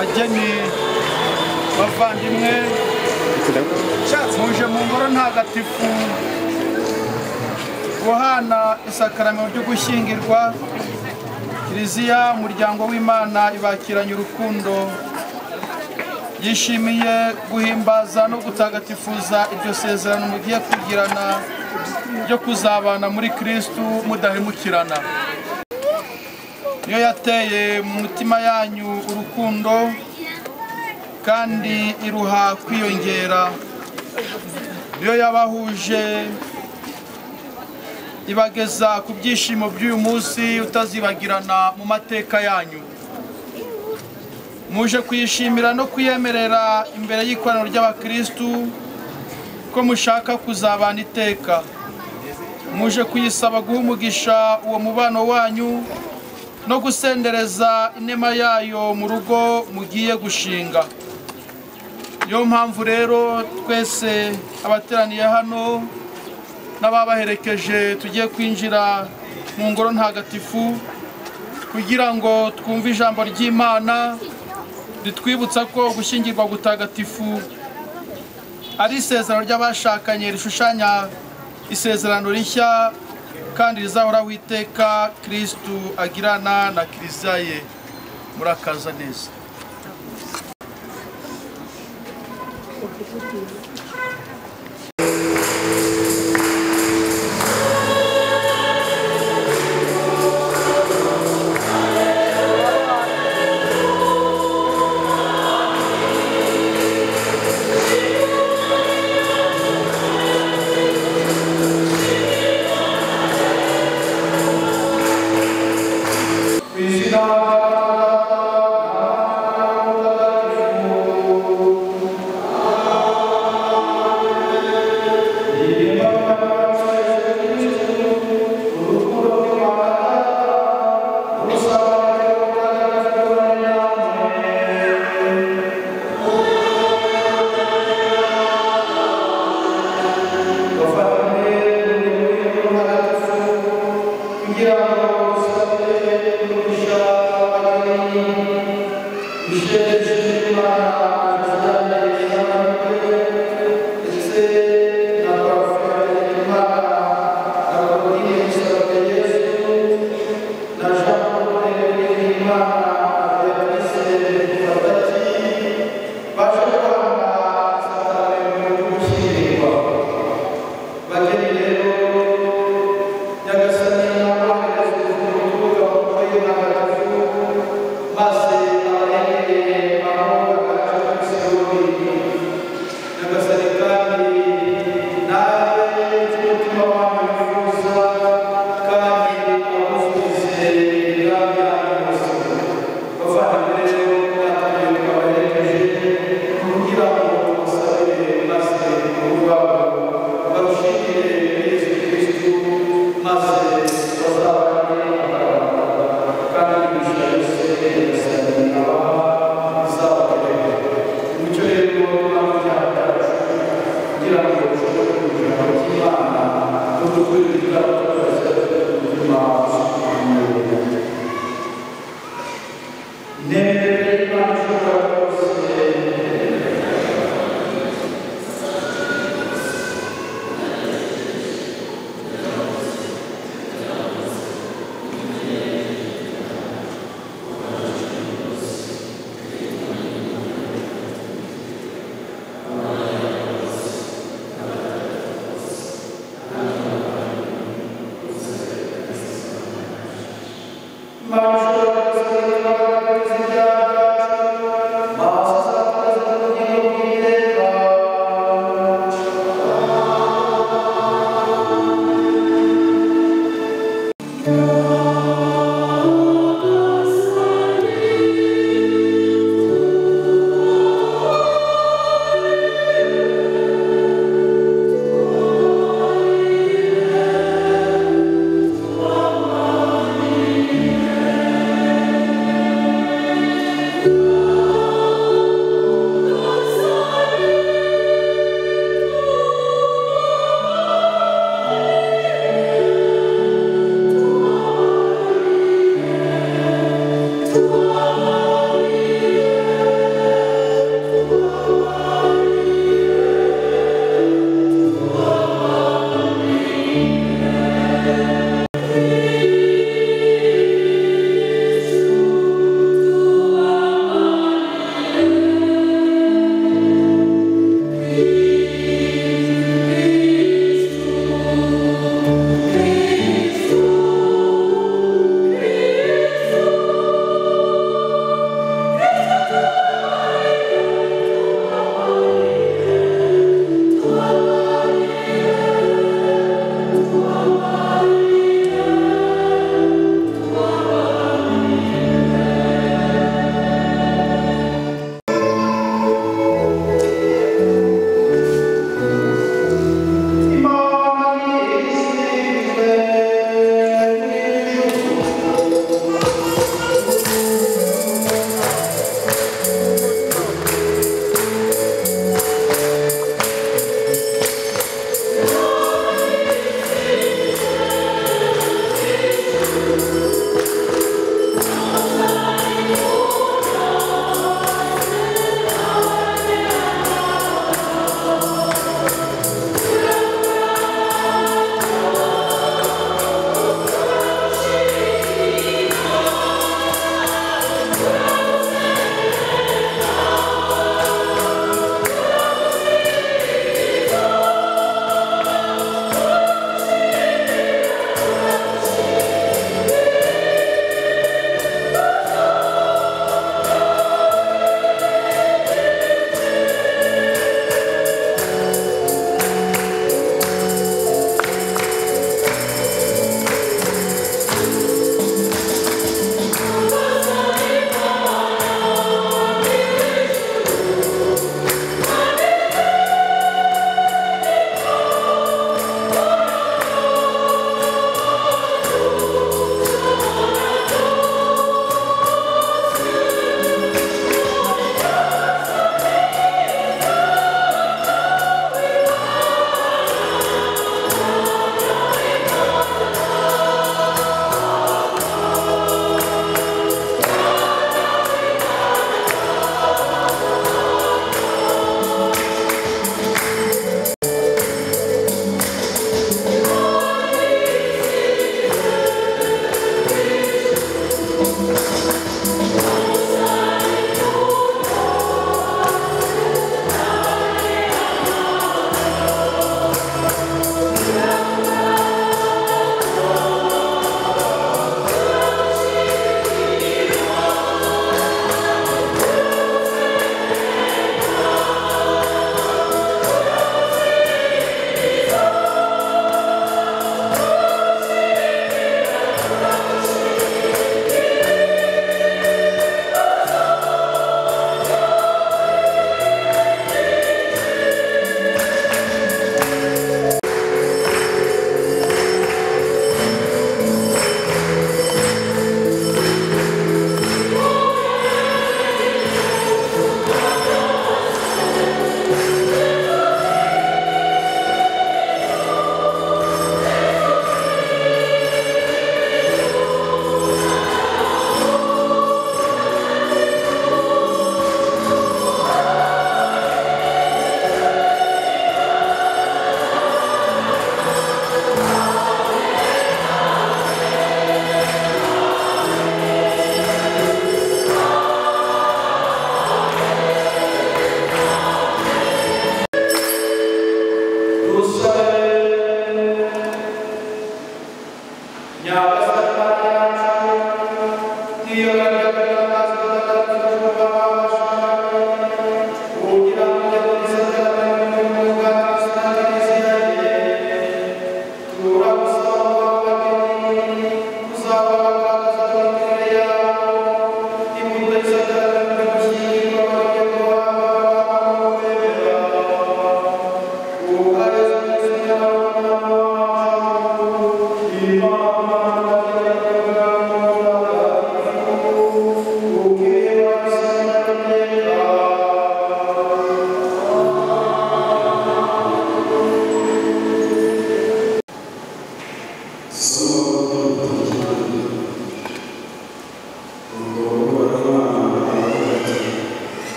Bageni bavandimwe, muje mu ngoro ntagatifu guhana isakaramento ryo gushyingirwa. Kiliziya umuryango w'Imana ibakiranye urukundo, yishimiye guhimbaza no gutagatifuza iryo sezerano mugiye kugirana ryo kuzabana muri Kristu mudahemukirana. Niyo yateye mu mutima yanyu urukundo kandi iruha kwiyongera. Niyo yabahuje ibageza ku byishimo by'uyu munsi utazibagirana mu mateka yanyu. Muje kuyishimira no kuyemerera imbere y'ikoraniro ry'abakristu ko mushaka kuzabana iteka. Muje kuyisaba guha umugisha uwo mubano wanyu no gusendereza inema yayo mu rugo mugiye gushinga. Niyo mpamvu rero twese abateraniye hano n'ababaherekeje tugiye kwinjira mu ngoro ntagatifu kugira ngo twumve ijambo ry'Imana ritwibutsa ko gushyingirwa gutagatifu ari isezerano ry'abashakanye rishushanya isezerano rishya kandi rizahoraho iteka Kristu agirana na Kiliziya ye. Murakaza neza. Maze abarengere aho bagaca.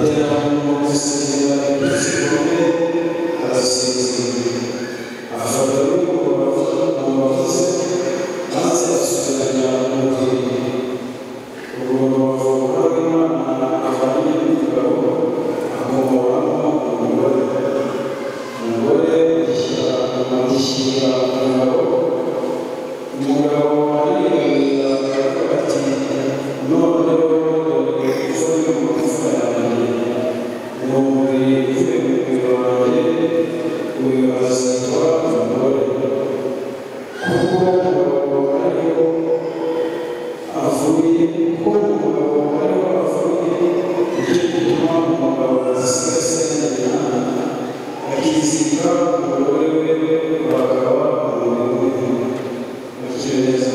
Adutera mu gusenga ibitutsi bikomeye arasinzira. Afata rumwe mu mbavu ze maze asubiranya umubiri. Urwo rubavu rw'Imana avanye n'umugabo akomoramo umugore. Umugore yishyira umugabo. Umugabo ariyamira aravuga ati noneho dore uvuye mu magufa yanjye, ni umubiri uvuye mu mubiri wanjye, uyu azitwa umugore. Kuko umugabo ariho avuye, kuko umugabo ariho avuye, nicyo gituma umugabo asiga se na nyina, akizika umugore we, bakaba umubiri umwe. Bakire neza.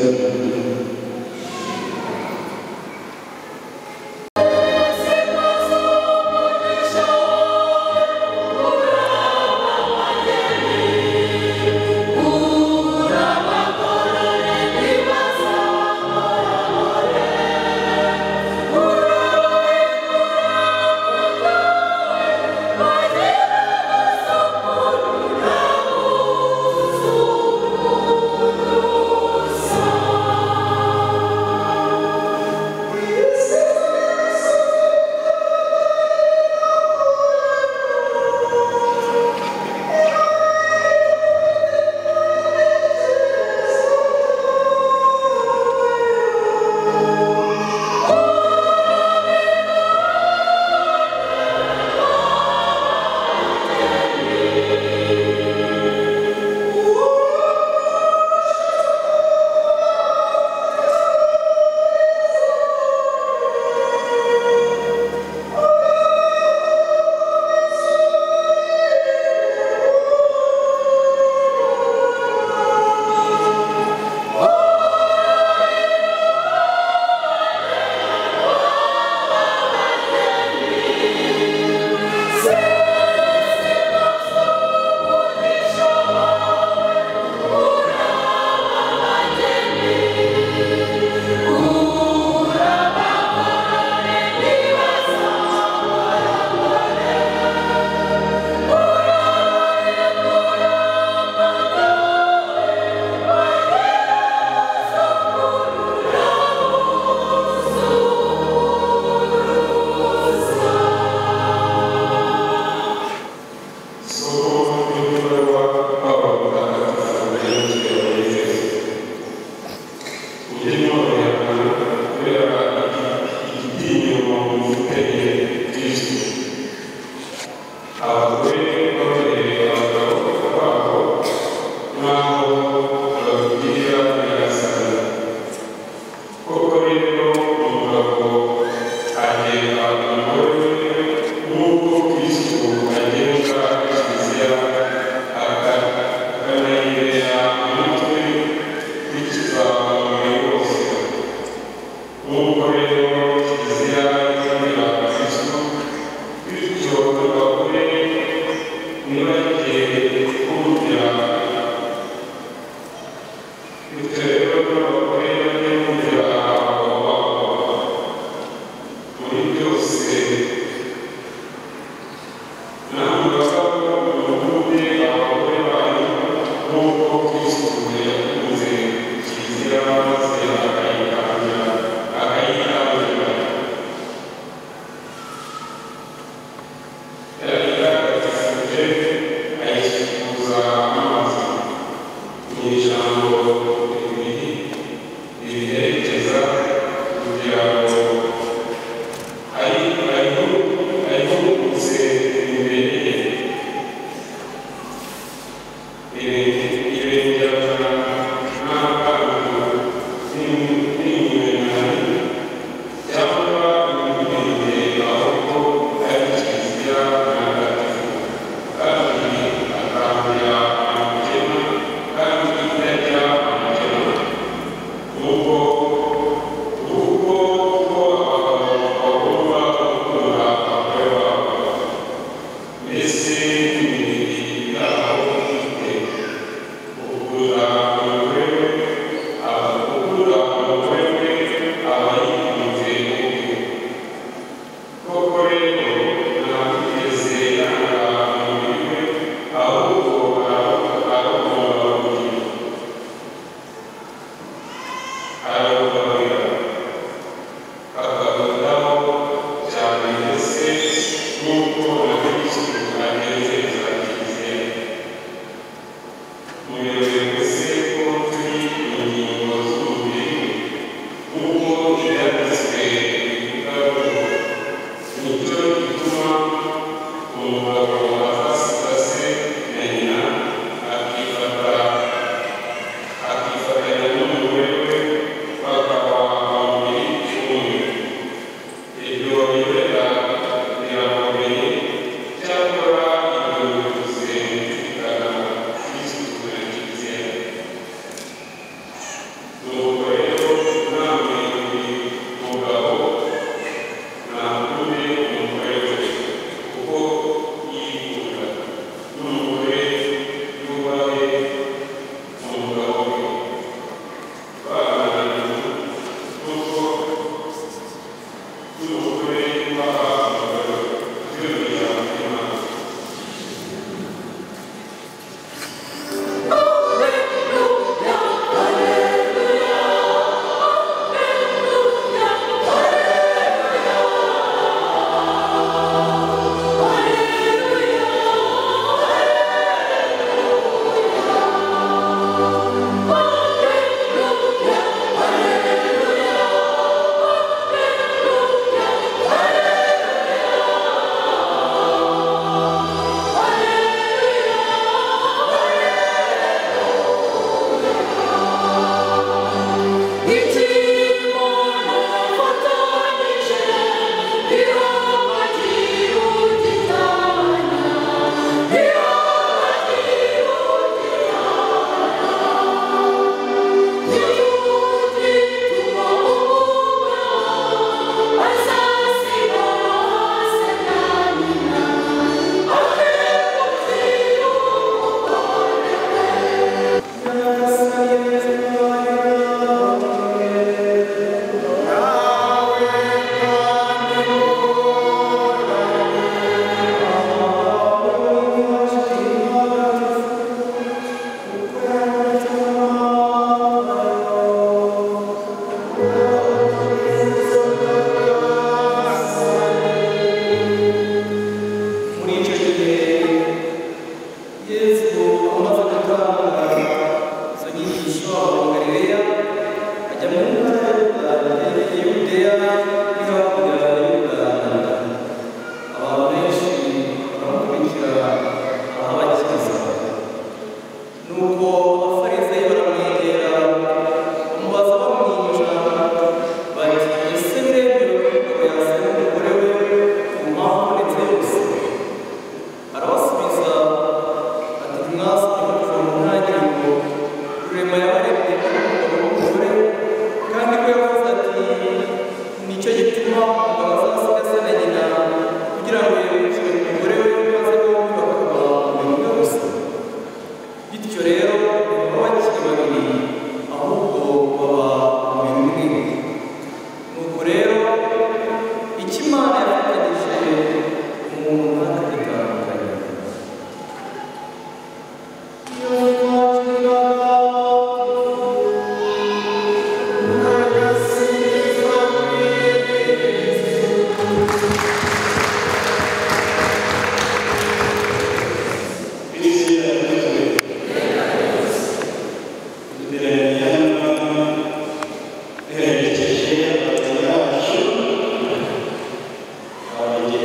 Koko rero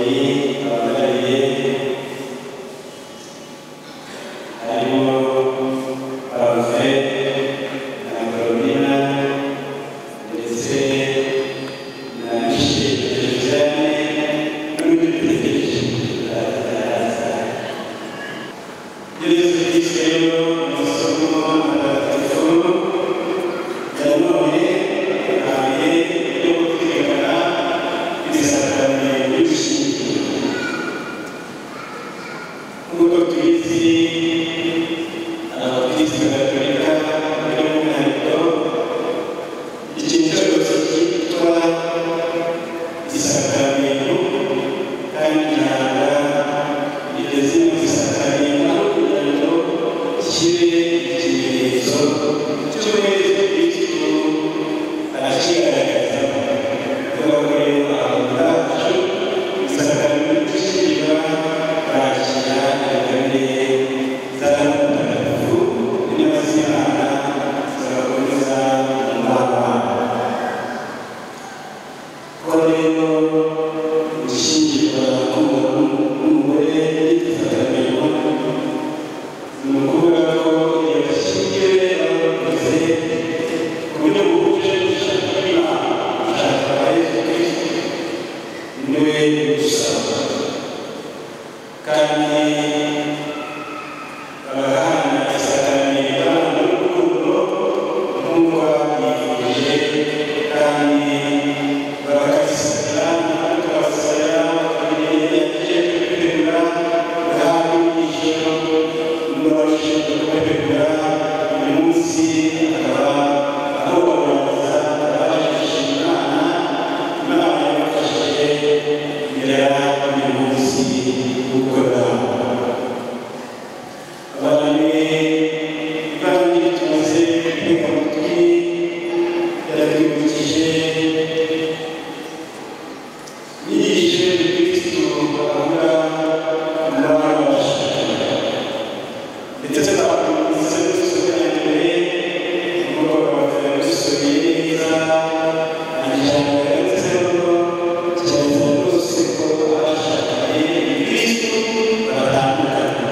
Abageni bahagarariye harimo Parufe na Carolina ndetse na Michel Josiane n'undi dutegereje araza. Yesu Kristo rero mu masomo matagatifu ya none ahaye yo kwerekana ibisakaramentu by'ugushyingirwa. Nk'uko tubizi, abakristo gatolika by'umwihariko, ikintu cyose cyitwa isakaramentu kandi gihanga iryo zina isakaramentu aho kugira ngo kibe ikimenyetso cy'uko Yesu Kristo arakigaragaza. Kuvuga ko rero abantu bacu isakaramentu ry'ugushyingirwa barakira ingabire za Roho Mutagatifu n'inema z'Imana zibakomeza mu mubano wabo. Ko rero gushyingirwa k'umugabo n'umugore by'isakaramentu ni ukuvuga ko iyo bashyingiwe baba bakoze ku buryo buhuje n'ugushaka kw'Imana, gushaka kwa Yesu Kristo niwe udusaba, kandi bagahana isakaramentu barangwa n'urukundo nk'uko babyifuje, kandi bakabisabira, bakabasabira bakabigira kwitegura, bagahabwa inyigisho n'abashinzwe kubategura. Uyu munsi akaba agomba kubanza abaje gushima Imana, Imana yabafashije kugera uyu munsi w'ubukwe bwabo. Abavandimwe, ivanjiri tumaze gutega amatwi yaratwibukije inyigisho Yesu Kristo avuga mu mubano w'abashakanye, ndetse twakomeza dusubira imbere nk'uko babisomeye neza ijambo yanditseho kirazira rwose ko abashakanye Kristo batandukana.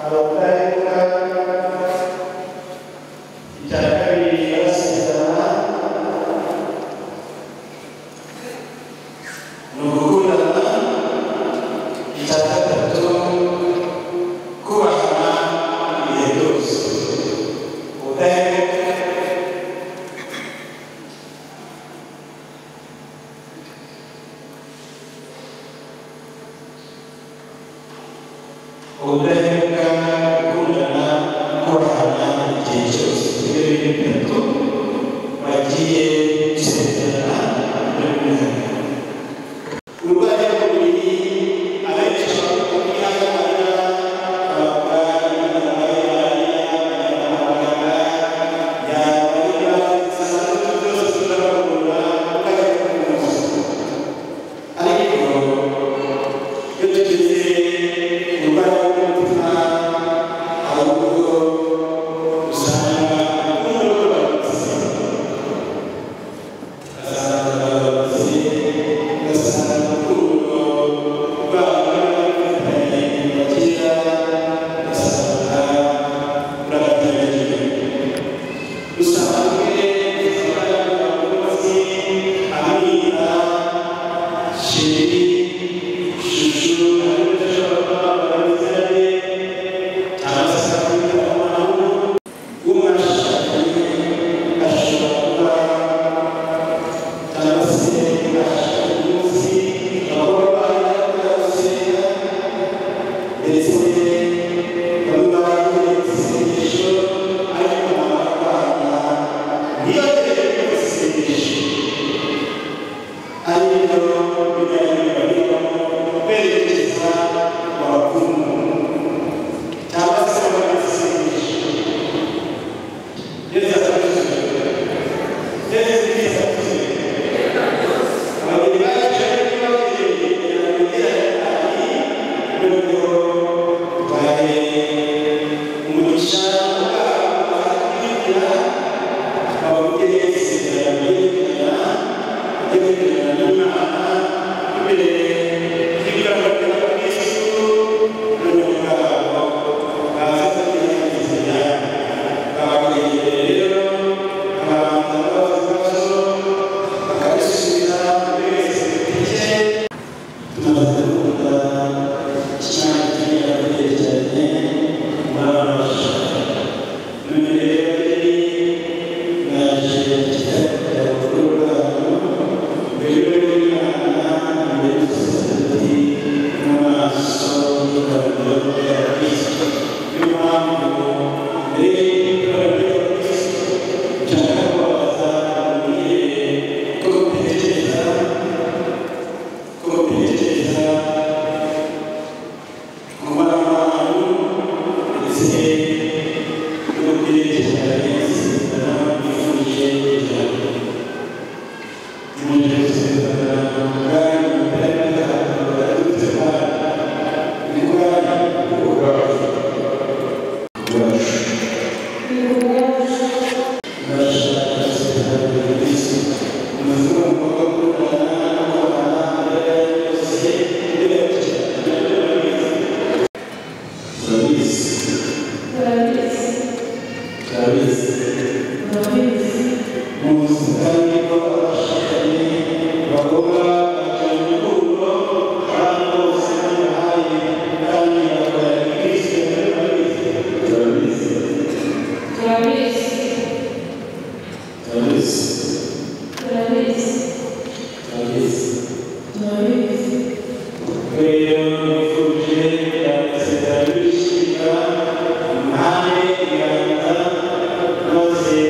Abadahemuka, icya kabiri basezerana ni ugukundana, icya gatatu kubahana ibihe byose, ubudahemuka. Ubudahemuka, gukundana, kubahana igihe cyose, ibyo bintu bitatu bagiye gusezerana by'umwihariko. Uburwayi bw'umubiri abenshi bashobora kubwihanganira, bavuga inama y'abaganga yabarira isanzwe byose turababura ukajya kuvuza, ariko iyo tugeze uburwayi bw'umutima hari ubwo usanga urukundo rwabatse, ugasanga rwabatse, ugasanga urukundo rwabo bafitanye kuva kera ugasanga rurabateragiwe. Rusanzwe usanga umukozi amwita chéri, chouchou, hari udashobora kuba amazina ye cyangwa se akamwita umwana w'umwashakanye ashobora kuba cyangwa se ashaka umunsi abakobwa bari gusenga, ndetse bamwe bagiye isengesho ariko abana ntibagere ku isengesho, aribyo biganiro berekeza mu bapfumu cyangwa se mu isengesho. Yesu arabizi. Yesu Kristo arabizi. n'Imana imbere y'ikamba rya Kristo n'umugabo bazafatanyiriza babagejeje rero ababanza babaza ibibazo bakabisubiza buri wese ku giti cye. Tumaze gukunda cyane tuyerekeranye murabasha. None rero naje kitabira abakuru banyu mbere y'Imana, imbere y'umusaseridoti no mu maso y'ikoraniro ry'abakristo. Niyo mpamvu mbere y'ikoraniro ry'abakristo nshaka kubabaza mumbwire ko mutekereza ku mubano wanyu ndetse no kubyerekeranye n'isezerano mwifuje kugirana. Muje gusezerana ubwanyu mutari n'agahato gaturutse ku Mana, ni kubwanyu ubwacu. Ndashaka gusezerana Kristo. Muzi ko mugomba gukundana no kubahana mbere ya byose, mbere ya byose. Turabizi. Turabizi. Muzi kandi ko abashakanye bagomba kwakira urukundo abantu bose babahaye kandi bagakorera Kristo. Turabizi. Turabizi. Turabizi. Turabizi. Turabizi. Rero nifuje amasezerano y'ibishimira impande ibiganza maze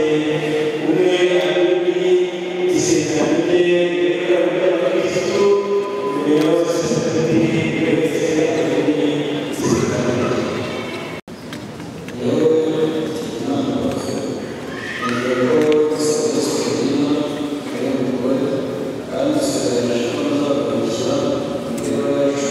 umwe ari isezerano rye ry'abakristu imbere y'abasaseridoti, buri wese ari isezerano rye. Yewe Imana nemera ko Yesu Kristo ari umugore kandi nsezeranyije ko nzakurikira imibereho yacu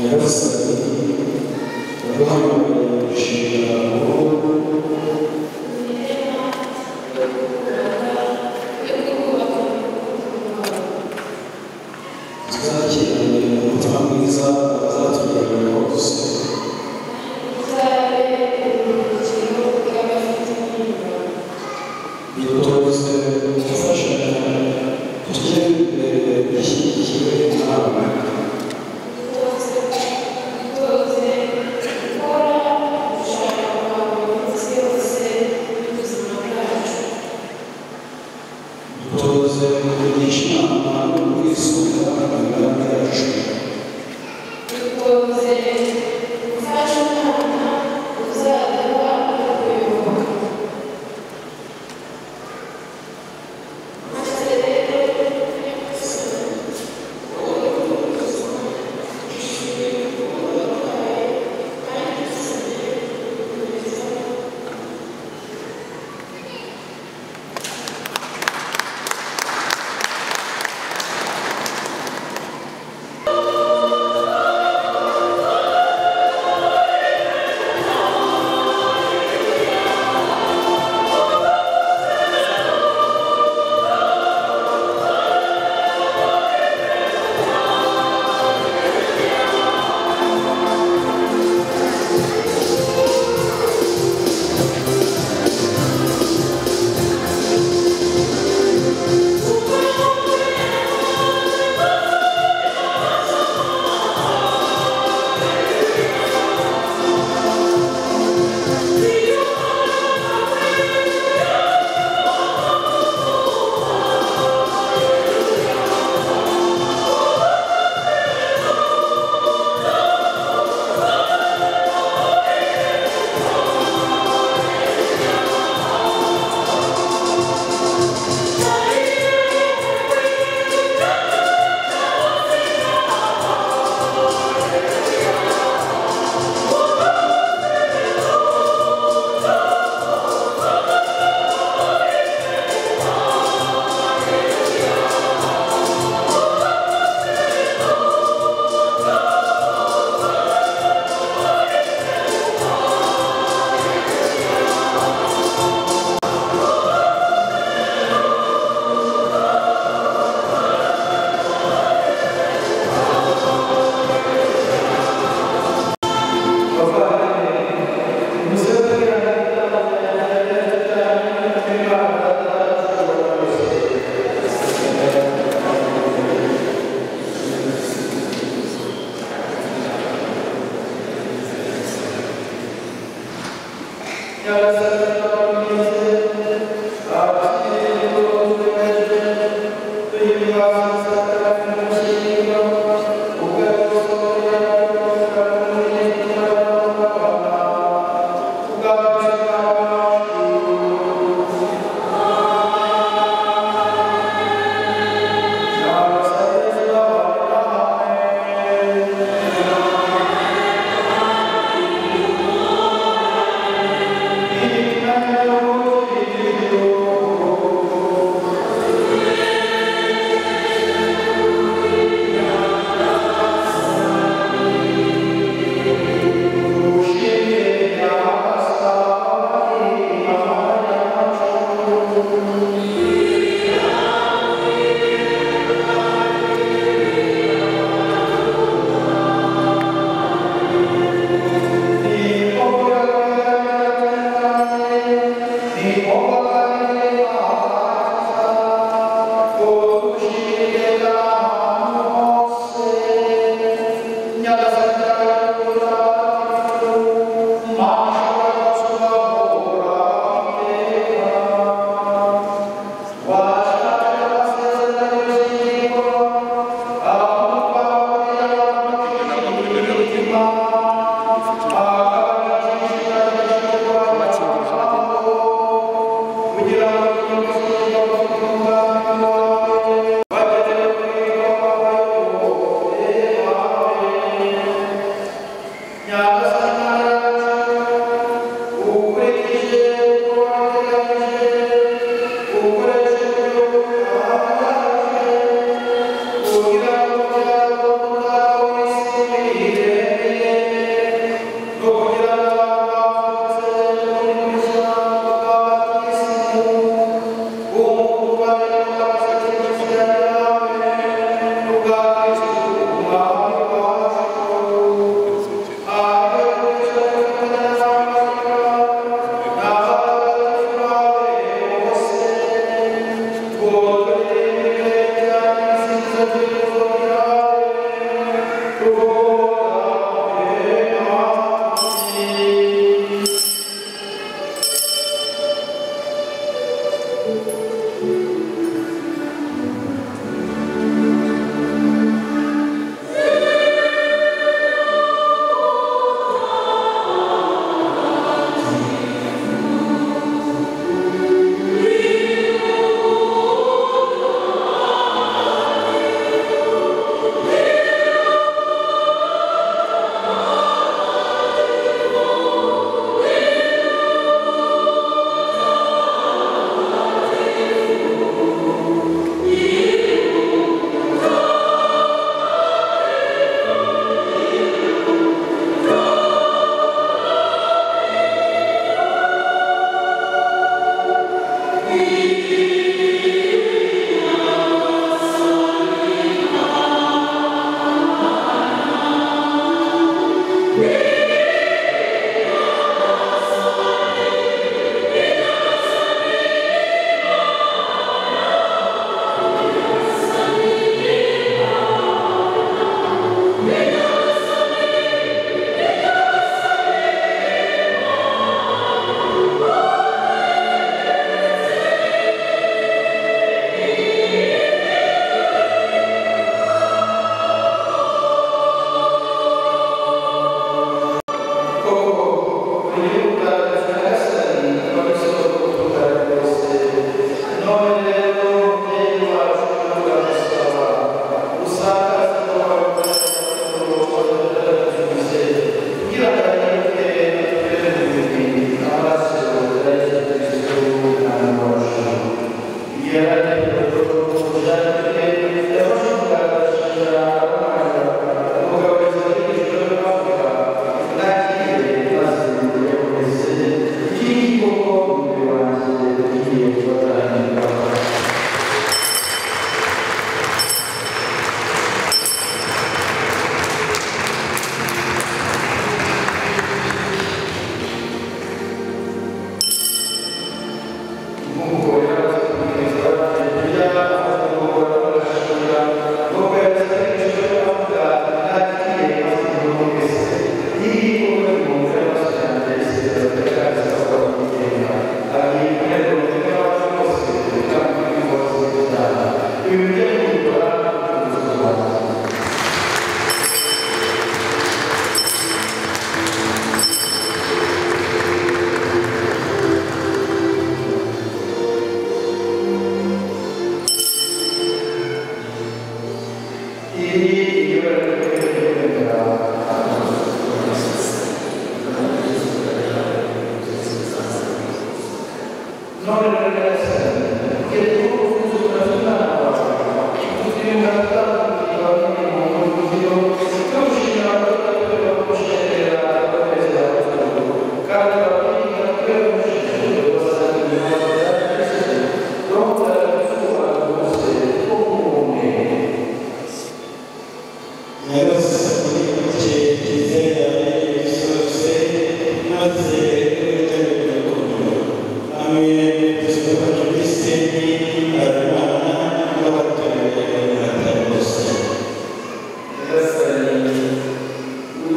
Nyagasani, waduhamagariye gushinga urugo tuzakirane umutima mwiza abazatugana bose. Dutoze gufashanya tujye imbere dushyigikiwe nawe. Dutoze kugisha inama no kwisunga imigambi yacu. Dutoze gufasha umwana uzaduha kuyoboka. Maze rero wowe dushimire kuba waduhaye kandi dusabiye kugukomezamo.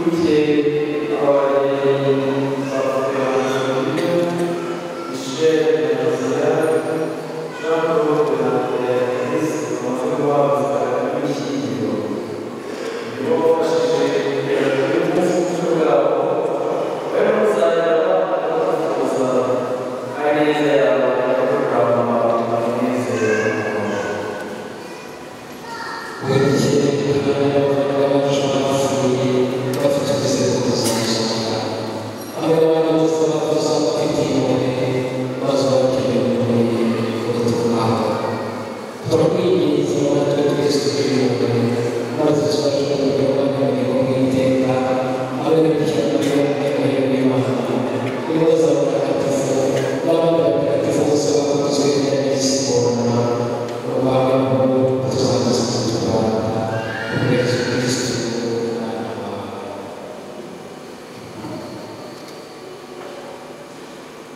Twibuke abageni ba Michel na Jean Claude na Béatrice bamaze guhabwa ibishyingiro. Nibo bafashije iterambere ry'ubumwe bwabo, barimo kuzajya bafuza kandi neza yabo ikakuramba umunezero. Wibuke kandi n'abavandimwe bacu bapfuye bafite ukwizera ko tuzazuka, hamwe n'abandi bose bavuze bafite impuhwe maze ubakire muri ubutumwa. Turakwinginze natwe twese tugire impuhwe maze tubashe kugira umurimo w'iteka hamwe n'ibikira Mariya w'Imana, ibibazo abatagatifu n'abandi batagatifu bose bakozwe n'isiborona ubabeho tuzaza turwanda kubera Yesu Kristo Umwana wawe.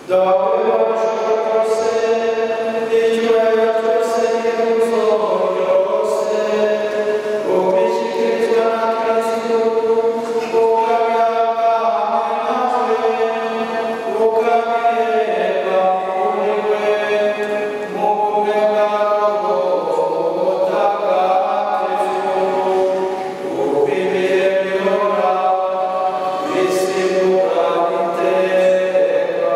Dawe wacu twese, icyubahiro cyose n'ikuzo ryose, ubishyikirizwa na Kristo, ukabihanga hamwe nawe, ukabihemba muri we, mu bumwe bwa Roho Mutagatifu, uko ibihe bihora bisimburana iteka.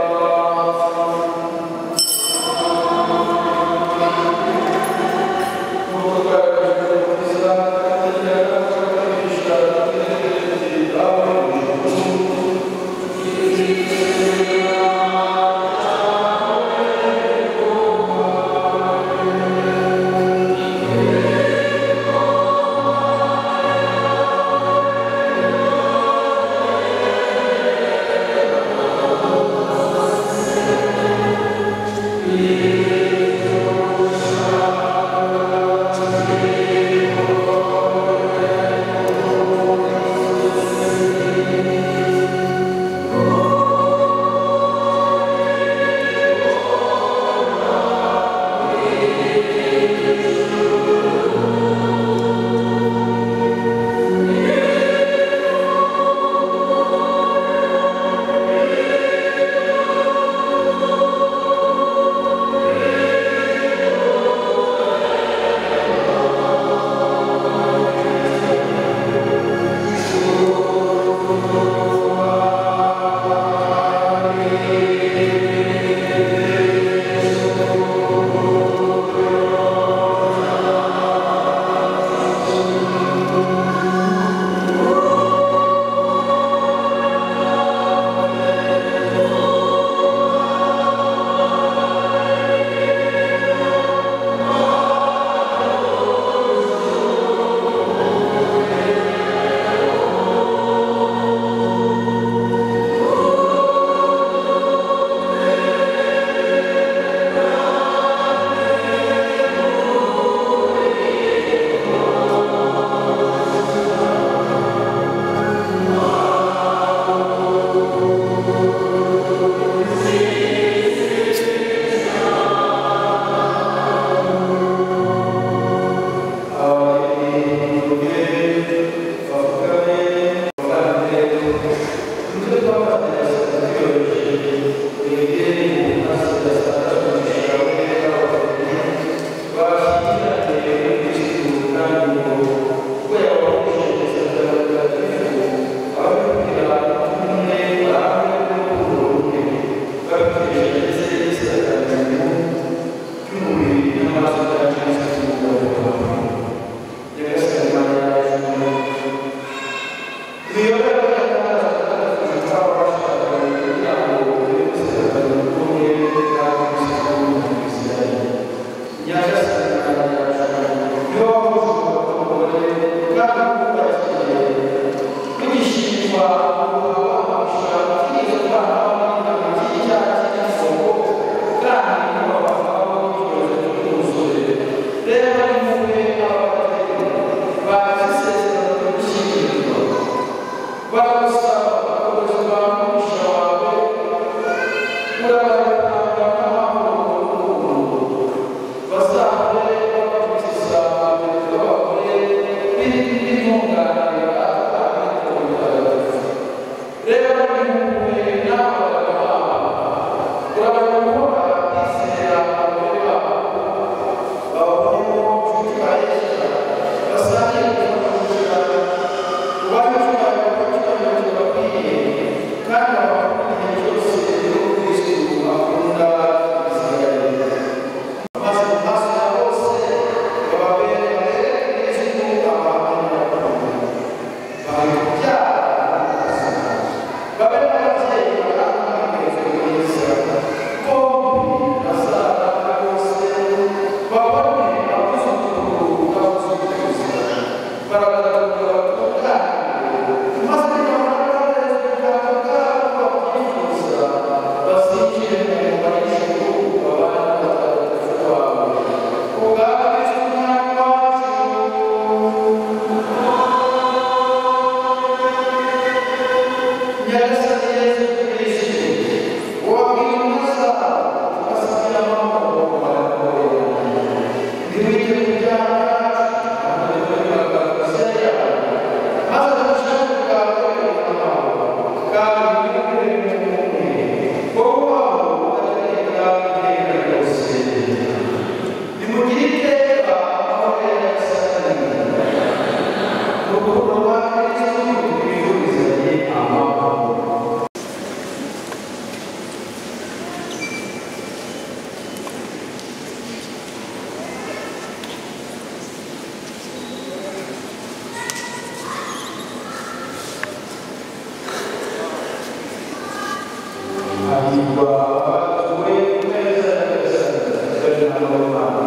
Hahirwa abatuwe ku meza ya Nyagasani bari n'Imana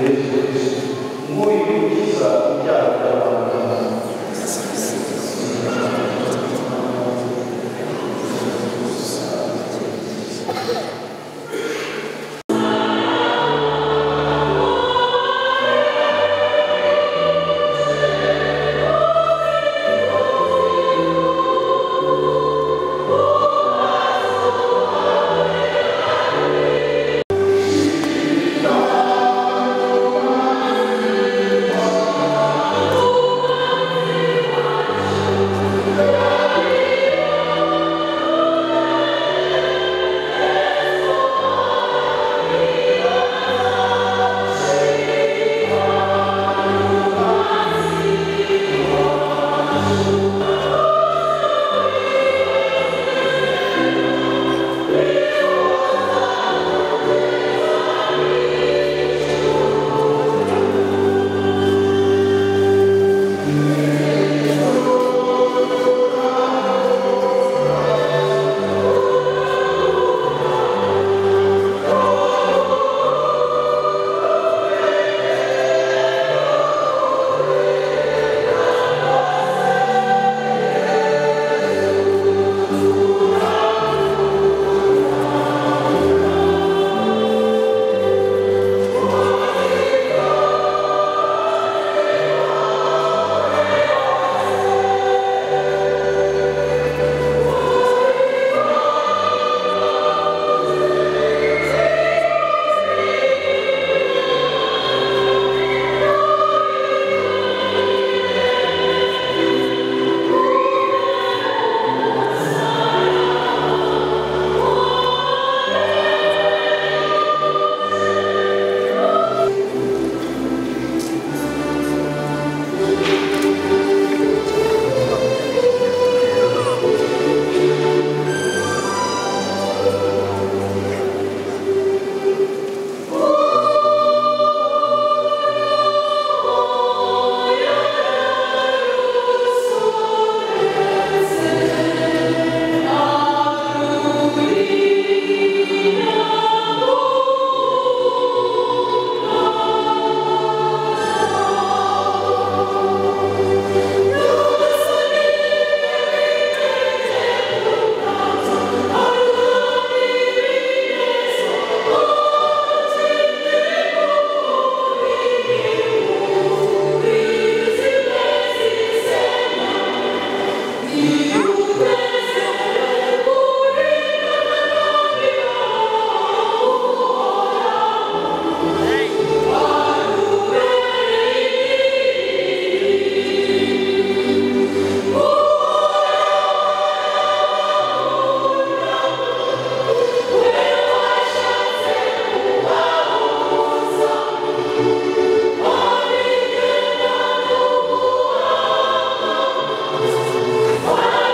Yesu Kristo nk'uyu ukiza ibyaha by'abantu. Oh!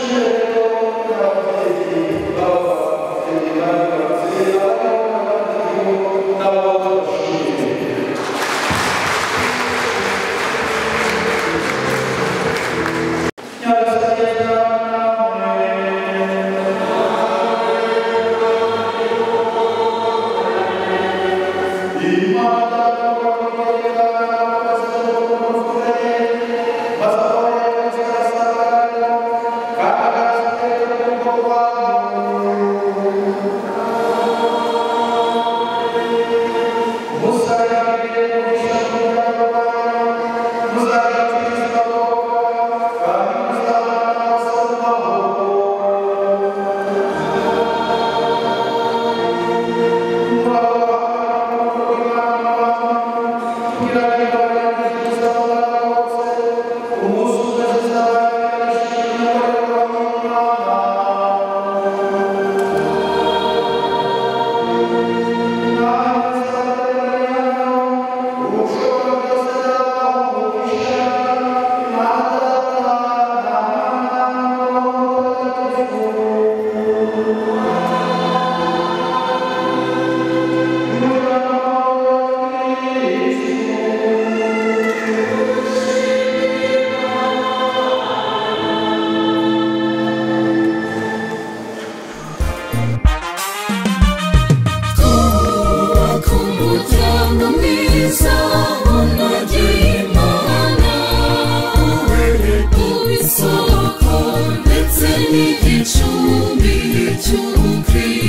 Dushimire rero n'ababyeyi b'ababyeyi n'ababyeyi n'abo tubashimiye. Twubaka umuryango mwiza unogeye Imana, ube isoko ndetse n'igicumbi cy'ubukristo.